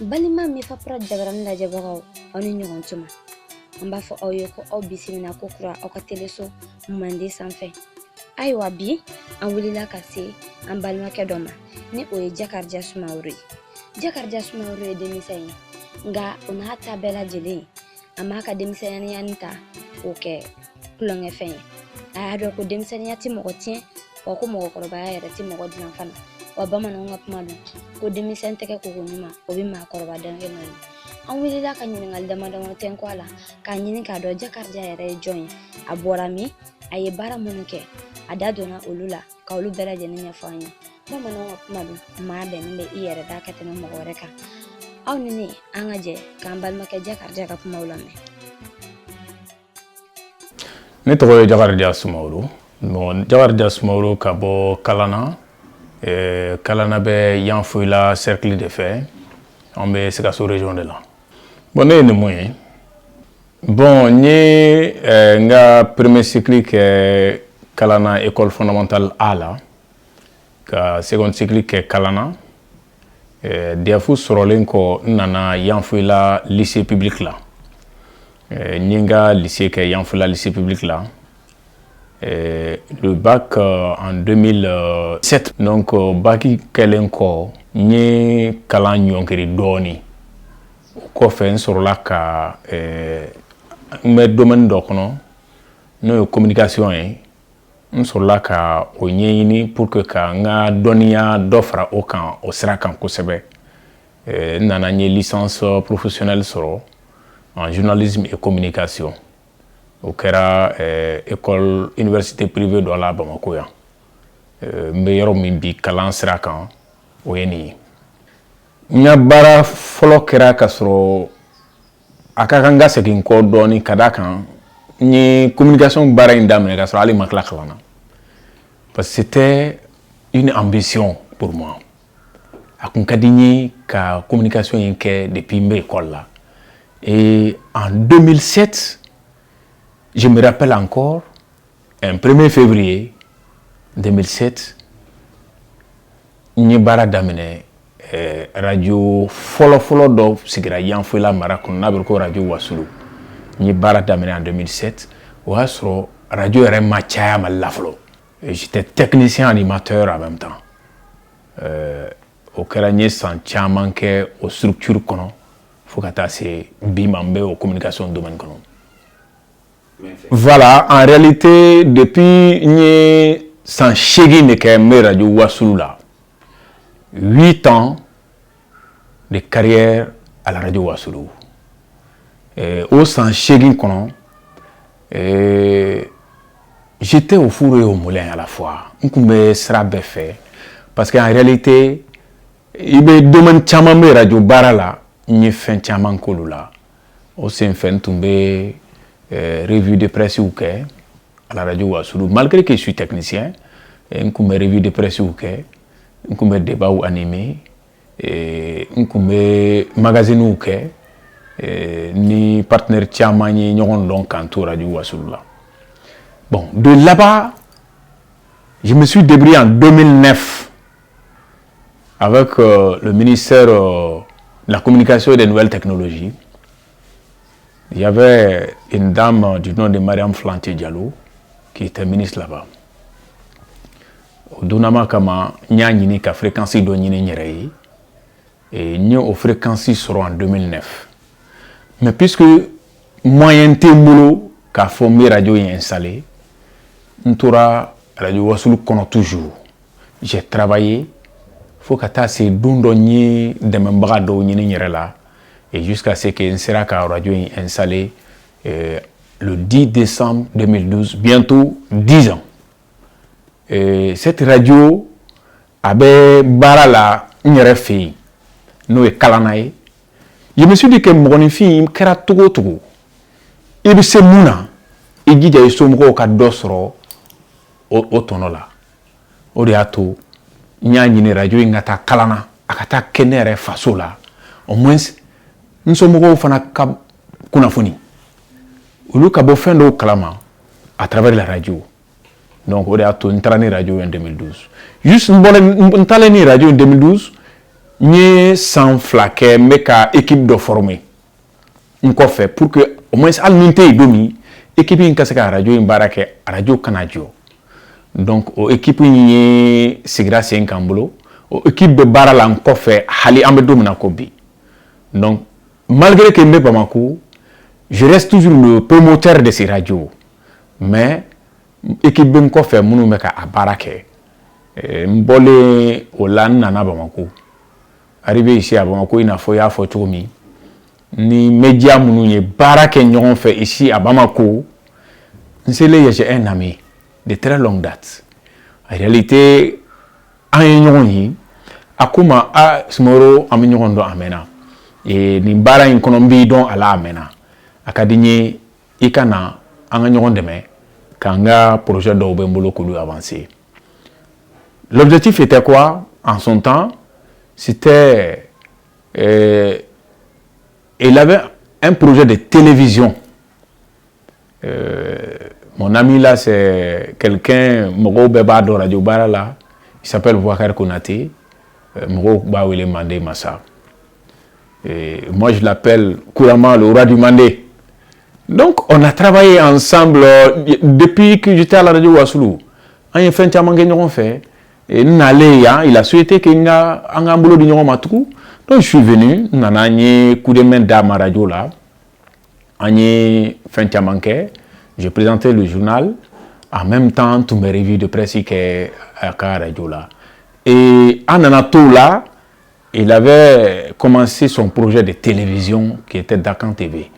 Balima Mifapra jabarani lajɛbagaw, aw ni ɲɔgɔn tuma. An b'a fɔ aw ye ko aw bisimila ko kura aw ka teleso mande sanfɛ. Ayiwa, bi an wulila ka se an balimakɛ dɔ ma, ni o ye Jakarija Sumaworo ye. Jakarija Sumaworo ye denmisɛn ye, nka o n'a ta bɛɛ lajɛlen, a m'a ka denmisɛnninya nin ta k'o kɛ tulonkɛfɛn ye. A y'a dɔn ko denmisɛnninya tɛ mɔgɔ tiɲɛ, wa ko mɔgɔkɔrɔbaya yɛrɛ tɛ mɔgɔ dilan fana. Wa bamananw ka kuma don ko denmisɛn tɛgɛ koko ɲuman, o bɛ maakɔrɔba denkɛ nɔ ye. An wulila ka ɲininkali dama dama tɛnku a la k'a ɲini k'a dɔn Jakarija yɛrɛ ye jɔn ye, a bɔra min, a ye baara minnu kɛ, a da donna olu la ka olu bɛɛ lajɛlen ɲɛfɔ an ye. Bamananw ka kuma don, maa bɛnnen bɛ i yɛrɛ da ka tɛmɛ mɔgɔ wɛrɛ kan. Aw ni ne, an ka jɛ k'an balimakɛ Jakarija ka kumaw lamɛn. Ne tɔgɔ ye Jakarija Sumaworo. Bon, Jakarija Sumaworo ka bɔ Kalana. Kalana bɛ Yanfolila cercle de fɛ. An bɛ Sikaso région de la. Bon, ne ye numu ye. Bon, n ye n ka premier cycle kɛ Kalana école fondamentale A la, ka second cycle kɛ Kalana. DEF sɔrɔlen kɔ, n nana Yanfolila lycée public la. N ye n ka lycée kɛ Yanfolila lycée public la. Le bac en 2007. Donc bac kɛlen kɔ, n ye kalan ɲɔngiri dɔɔni. O kɔfɛ, n sɔrɔla ka n bɛ domaine dɔ kɔnɔ, n'o ye communication ye. N sɔrɔla ka o ɲɛɲini pour que ka n ka dɔnniya dɔ fara o kan, o sira kan kosɛbɛ. N nana, n ye licence professionnelle sɔrɔ en journalisme et communication. O kɛra école université privée dɔ la Bamako yan. N bɛ yɔrɔ min bi kalan sira kan, o ye nin ye. N ka baara fɔlɔ kɛra ka sɔrɔ a ka kan ka segin kɔ dɔɔni, ka d'a kan n ye communication baara in daminɛ ka sɔrɔ hali ma tila kalan na, parce que c'était une ambition pour moi. A kun ka di n ye ka communication in kɛ depuis n bɛ école la. Et en 2007, je me rappelle encore, un 1er février 2007, n ye baara daminɛ radio fɔlɔ-fɔlɔ dɔ sigira Yanfolila mara kɔnɔ, n'a bɛ ko radio Wasulu. N ye baara daminɛ en 2007. O y'a sɔrɔ radio yɛrɛ ma caya Mali la fɔlɔ. J'étais technicien animateur en même temps. O kɛra, n ye san caman kɛ o structure kɔnɔ fo ka taa se bi ma, n bɛ o communication domaine kɔnɔ. Voilà, en réalité, depuis n ye san 8 de kɛ n bɛ radio Wasulu la, 8 ans de carrière à la radio Wasulu. O san 8 kɔnɔ, j'étais au four et au moulin à la fois. N kun bɛ sira bɛɛ fɛ, parce que en réalité, i bɛ domaine caman bɛ radio baara la, n ye fɛn caman k'olu la. O senfɛ, n tun bɛ revue de presse kɛ à la radio Wasulu, malgré que je suis technicien. N kun bɛ revue de presse kɛ, n kun bɛ débat animer, n kun bɛ magazine kɛ ni partenaire caman ye ɲɔgɔn dɔn k'an to radio Wasulu la. Bon, de là-bas, je me suis débrouillé en 2009 avec le ministère de la Communication et des Nouvelles Technologies. Il y avait une dame du nom de Mariam Flanté Diallo qui était ministre là-bas. O donnama kama, n y'a ɲini ka fréquence dɔ ɲini n yɛrɛ ye et n ye o fréquence sɔrɔ en 2009. Mais puisque moyen tɛ n bolo k'a fɔ n bɛ radio in installer, n tora radio Wasulu kɔnɔ toujours. J'ai travaillé fo ka taa se don dɔ, n ye dɛmɛbaga dɔw ɲini n yɛrɛ la et jusqu'à ce que n sera ka radio in installer le 10 décembre 2012, bientôt 10 ans. Et cette radio a bɛ baara la n yɛrɛ fɛ yen, n'o ye Kalana ye. Je me suis dit que mɔgɔninfin kɛra cogo o cogo, i bɛ se mun na, i jija i somɔgɔw ka dɔ sɔrɔ o tɔnɔ la. O de y'a to n y'a ɲini radio in ka taa kalan na, a ka taa kɛ ne yɛrɛ faso la, au moins n somɔgɔw fana ka kunnafoni, olu ka bɔ fɛn dɔw kalama à travers la radio. Donc o de y'a to n taara ni radio en 2012. Juste n bɔlen, n taalen ni radio en 2012, n ye san 2 kɛ n bɛ ka équipe dɔ former n kɔfɛ pour que au moins, hali ni n tɛ yen don min, équipe in ka se ka radio in baara kɛ, radio kana jɔ. Donc o équipe in ye sigira sen kan n bolo. O équipe bɛ baara la n kɔfɛ hali an bɛ don min na ko bi. Donc malgré que n bɛ Bamako, je reste toujours le promoteur de ces radios, mais équipe bɛ n kɔfɛ minnu bɛ ka a baara kɛ. N bɔlen o la, n nana Bamako. Arrivé ici à Bamako, i n'a fɔ i y'a fɔ cogo min, ni média minnu ye baara kɛ ɲɔgɔn fɛ ici à Bamako, n selen, j'ai un ami de très longue date. En réalité, an ye ɲɔgɔn ye, a ko ma: "A Sumaworo, an bɛ ɲɔgɔn dɔn a mɛnna. Nin baara in kɔnɔ, n b'i dɔn a la a mɛnna. A ka di n ye i ka na an ka ɲɔgɔn dɛmɛ k'an ka projet dɔw bɛ n bolo k'olu avancer." L'objectif était quoi en son temps? C'était il avait un projet de télévision. Mon ami là, c'est quelqu'un, mɔgɔw bɛɛ b'a dɔn radio baara la. Il s'appelle Boubacar Konaté. Mɔgɔw b'a wele Mandé Massa. Et moi, je l'appelle couramment le roi du Mandé. Donc, on a travaillé ensemble depuis que j'étais à la radio Wassoulou. An ye fɛn caman kɛ ɲɔgɔn fɛ. Et n nalen yan, il a souhaité que n ka an k'an bolo di ɲɔgɔn ma tugun. Donc, je suis venu, n nana, n ye coup de main d'a ma radio la. An ye fɛn caman kɛ. Je présentais le journal. En même temps, n tun bɛ revue de presse kɛ a ka radio la. Et an nana t'o la, il avait commencé son projet de télévision qui était Dakan TV.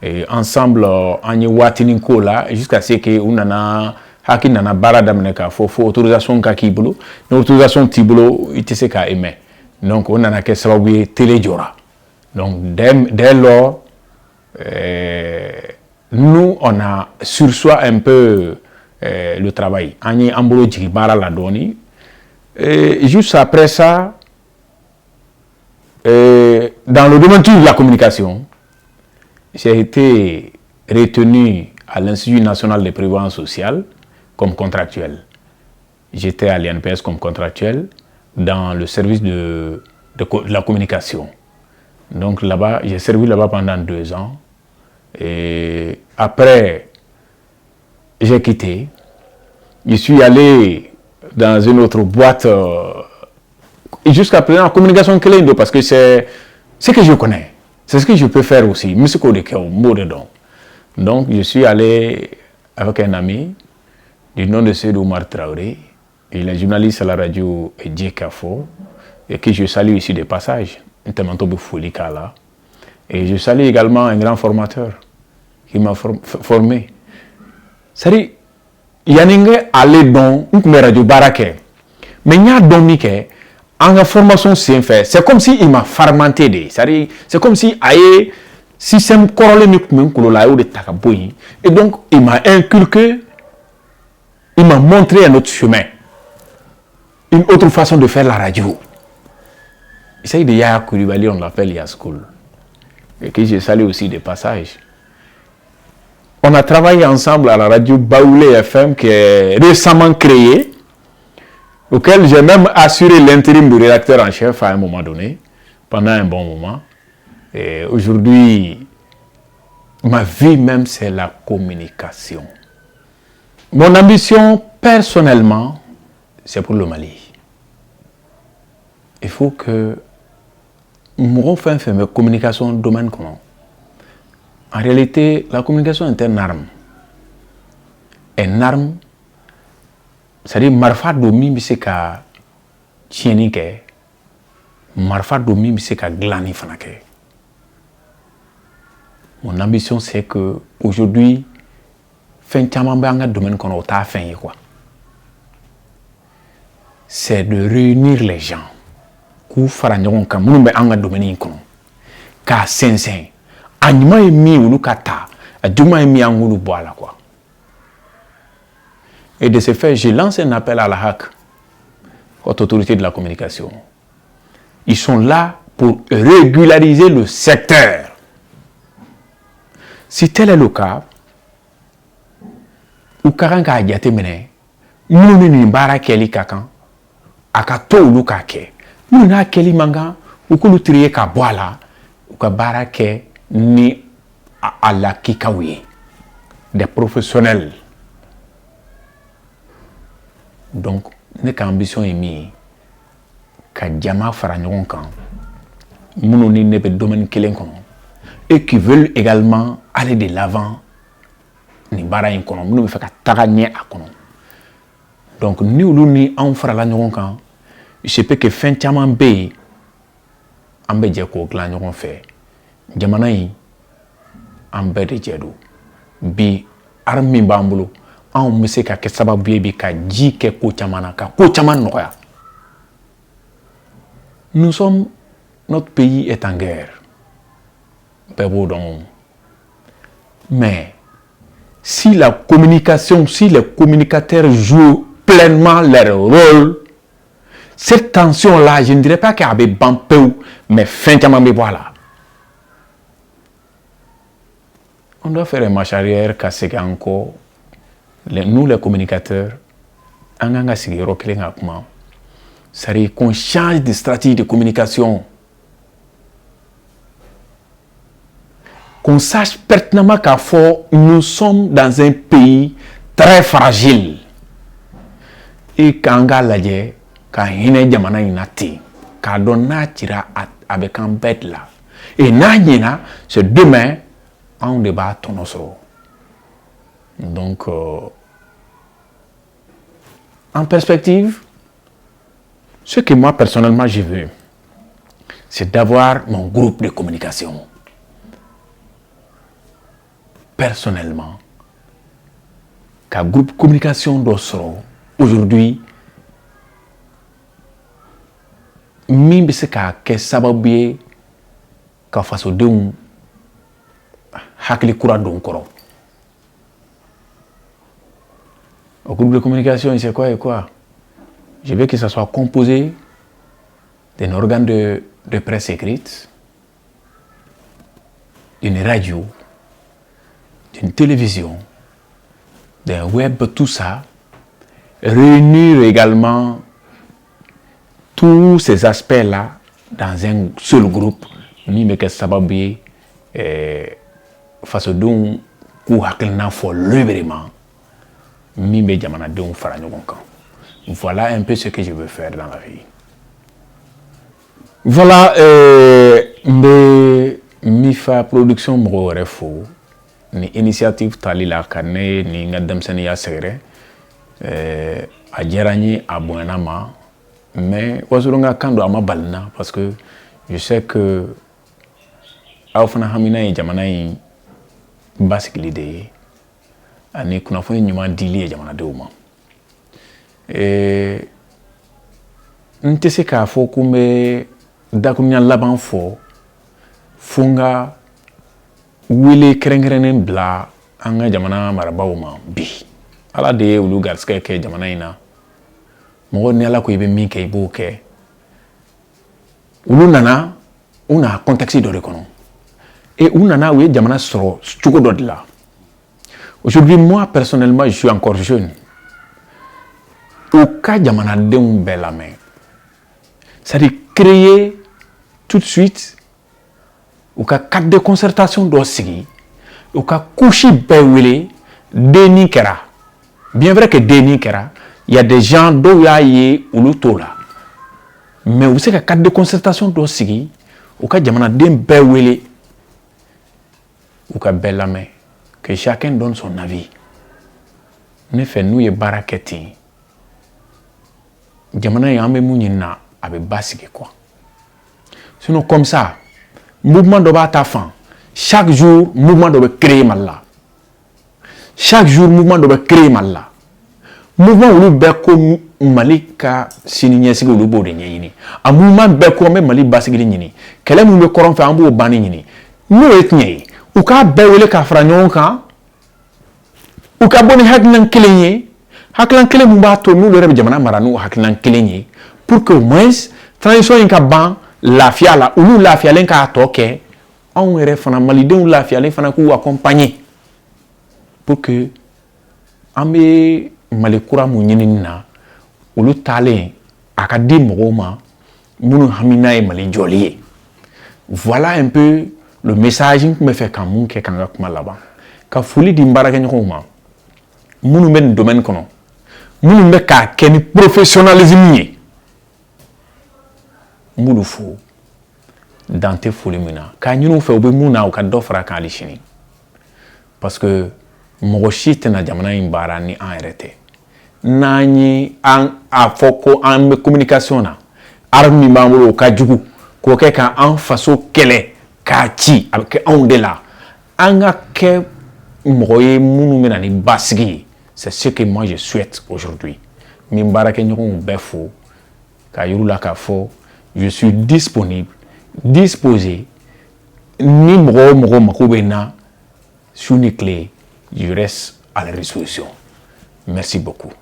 Et ensemble, an ye waatinin k'o la jusqu'à ce que u nana HAC nana baara daminɛ k'a fɔ fo autorisation ka k'i bolo. Ni autorisation t'i bolo, i tɛ se k'a émettre. Donc o nana kɛ sababu ye, télé jɔra. Donc dès lors, nous, on a sursoir un peu le travail. An ye an bolo jigin baara la dɔɔni. Et juste après ça, dans le domaine de la communication, j'ai été retenu à l'Institut national de prévoyance sociale comme contractuel. J'étais à l'INPS comme contractuel dans le service de la communication. Donc là-bas, j'ai servi là-bas pendant 2 ans. Et après, j'ai quitté. Je suis allé dans une autre boîte. Jusqu'à présent, la communication kelen don parce que c'est ce que je connais. C'est ce que je peux faire aussi. N bɛ se k'o de kɛ o, n b'o de dɔn. Donc, je suis allé avec un ami du nom de Seydou Oumar Traoré. Il est journaliste à la radio Djekafo et que je salue ici de passage. N tɛmɛtɔ bɛ foli k'a la. Et je salue également un grand formateur qui m'a formé. C'est-à-dire, yanni n ka ale dɔn, n tun bɛ radio baara kɛ. Mais n y'a dɔn min kɛ, an ka formation senfɛ, c'est comme si il m'a formaté de. C'est-à-dire, c'est comme si a ye système kɔrɔlen min tun bɛ n kunkolo la, a y'o de ta ka bɔ yen. Et donc, il m'a inculqué, il m'a montré un autre chemin, une autre façon de faire la radio. Il s'agit de Yaya Koulibaly, on l'appelle Yaskoul, et que je salue aussi de passage. On a travaillé ensemble à la radio Baoulé FM qui est récemment créée, auquel j'ai même assuré l'intérim du rédacteur en chef à un moment donné, pendant un bon moment. Et aujourd'hui, ma vie même, c'est la communication. Mon ambition, personnellement, c'est pour le Mali. Il faut que mɔgɔ fɛn fɛn bɛ communication domaine kɔnɔ, en réalité, la communication est une arme. Une arme, c'est-à-dire marifa don min bɛ se ka tiɲɛni kɛ, marifa don min bɛ se ka dilanni fana kɛ. Mon ambition, c'est que aujourd'hui, fɛn caman bɛ an ka domaine kɔnɔ, o t'a fɛn ye quoi. C'est de réunir les gens, k'u fara ɲɔgɔn kan minnu bɛ an ka domaine in kɔnɔ, k'a sɛnsɛn, a ɲuman ye min ye, olu ka ta, a juguman ye min ye, an k'olu bɔ a la quoi. Et de ce fait, je lance un appel à la HAC. Haute Autorité de la Communication. Ils sont là pour régulariser le secteur. Si tel est le cas, u ka kan k'a jateminɛ, minnu ni nin baara kɛli ka kan, a ka to olu k'a kɛ. Minnu n'a kɛli man kan, u k'olu trier ka bɔ a la, u ka baara kɛ ni a lakikaw ye, des professionnels. Donc ne ka ambition ye min ye, ka jama fara ɲɔgɔn kan, minnu ni ne bɛ domaine kelen kɔnɔ et qui veulent également aller de l'avant nin baara in kɔnɔ, minnu bɛ fɛ ka taga ɲɛ a kɔnɔ. Donc ni olu ni anw farala ɲɔgɔn kan, il se peut que fɛn caman bɛ yen, an bɛ jɛ k'o dilan ɲɔgɔn fɛ. Jamana in, an bɛɛ de jɛ don. Bi, arme min b'an bolo, anw bɛ se ka kɛ sababu ye bi ka ji kɛ ko caman na, ka ko caman nɔgɔya. Nous sommes, notre pays est en guerre, bɛɛ b'o dɔn. Mais si la communication, si les communicateurs jouent pleinement leur rôle, cette tension-là, je ne dirais pas qu'elle bɛ ban pewu, mais fɛn caman bɛ bɔ a la. On doit faire une marche arrière, ka segin an kɔ. Nous les communicateurs, an kan ka sigi yɔrɔ kelen ka kuma, c'est-à-dire qu'on change de stratégie de communication, qu'on sache pertinemment k'a fɔ nous sommes dans un pays très fragile et k'an k'a lajɛ ka hinɛ jamana in na ten, k'a dɔn n'a cira, a bɛ k'an bɛɛ de la, et n'a ɲɛna, c'est demain anw de b'a tɔnɔ sɔrɔ. Donc en perspective, ce que moi personnellement je veux, c'est d'avoir mon groupe de communication personnellement, ka groupe communication dɔ sɔrɔ aujourd'hui min bɛ se ka kɛ sababu ye ka fasodenw hakili kura don kɔrɔ. Au groupe de communication, c'est quoi et quoi? Je veux que ça soit composé d'un organe de presse écrite, d'une radio, d'une télévision, d'un web, tout ça. Réunir également tous ces aspects-là dans un seul groupe, min bɛ kɛ sababu ye fasodenw k'u hakilina fɔ librement, min bɛ jamanadenw fara ɲɔgɔn kan. Voilà un peu ce que je veux faire dans la vie. Voilà, n bɛ Mifa Production mɔgɔw yɛrɛ fo ni initiative tali la ka ne ni n ka denmisɛnninya sɛgɛrɛ. A diyara n ye, a bonyana ma, mais wasolon ka kan don, a ma bali n na, parce que je sais que aw fana hamina ye jamana in basigili de ye ani kunnafoni ɲuman dili ye jamanadenw ma. N tɛ se k'a fɔ ko n bɛ dakurunya laban fɔ fo n ka wele kɛrɛnkɛrɛnnen bila an ka jamana marabaaw ma bi. Ala de ye olu garisɛgɛ kɛ jamana in na. Mɔgɔ ni Ala ko i bɛ min kɛ, i b'o kɛ. Olu nana, u nana contexte dɔ de kɔnɔ et u nana, u ye jamana sɔrɔ cogo dɔ de la. Aujourd'hui, moi personnellement, je suis encore jeune. U ka jamanadenw bɛɛ lamɛn, c'est-à-dire créer tout de suite u ka cadre de concertation dɔ sigi, u ka couche bɛɛ wele. Denni kɛra, bien vrai que denni kɛra, il y a des gens, dɔw y'a ye, olu t'o la, mais u bɛ se ka cadre de concertation dɔ sigi, u ka jamanaden bɛɛ wele, u ka bɛɛ lamɛn, que chacun donne son avis. Ne fɛ, n'u ye baara kɛ ten, jamana in, an bɛ mun ɲini na, a bɛ basigi quoi. Sinon comme ça, mouvement dɔ b'a ta fan, chaque jour mouvement dɔ bɛ créer Mali la, chaque jour mouvement dɔ bɛ créer Mali la. Mouvement olu bɛɛ ko Mali ka sini ɲɛsigi, olu b'o de ɲɛɲini. A mouvement bɛɛ ko an bɛ Mali basigili ɲini, kɛlɛ min bɛ kɔrɔn fɛ, an b'o banni ɲini. N'o ye tiɲɛ ye, u k'a bɛɛ wele k'a fara ɲɔgɔn kan, u ka bɔ ni hakilina kelen ye, hakilina kelen mun b'a to n'olu yɛrɛ bɛ jamana mara n'o hakilina kelen ye. pour que au moins transition in ka ban lafiya la, olu lafiyalen k'a tɔ kɛ, anw yɛrɛ fana malidenw lafiyalen fana k'u accompagner pour que an bɛ Mali kura mun ɲinini na, olu taalen a ka di mɔgɔw ma minnu hamina ye Mali jɔli ye. Voilà un peu le message n tun bɛ fɛ ka mun kɛ ka n ka kuma laban, ka foli di n baarakɛɲɔgɔnw ma minnu bɛ nin domaine kɔnɔ, minnu bɛ k'a kɛ ni professionnalisme ye. N b'olu fo dan tɛ foli min na, k'a ɲini u fɛ, u bɛ mun na, u ka dɔ fara a kan hali sini, parce que mɔgɔ si tɛna jamana in baara ni an yɛrɛ tɛ. N'an ye an a fɔ ko an bɛ communication na, arme min b'an bolo, o ka jugu k'o kɛ k'an faso kɛlɛ k'a ci, a bɛ kɛ anw de la. An ka kɛ mɔgɔ ye minnu bɛ na ni basigi ye. C'est ce que moi je souhaite aujourd'hui. N bɛ n baarakɛɲɔgɔnw bɛɛ fo k'a yir'u la k'a fɔ je suis disponible, disposé. Ni mɔgɔ o mɔgɔ mako bɛ n na, su ni tile, je reste à la disposition. Merci beaucoup.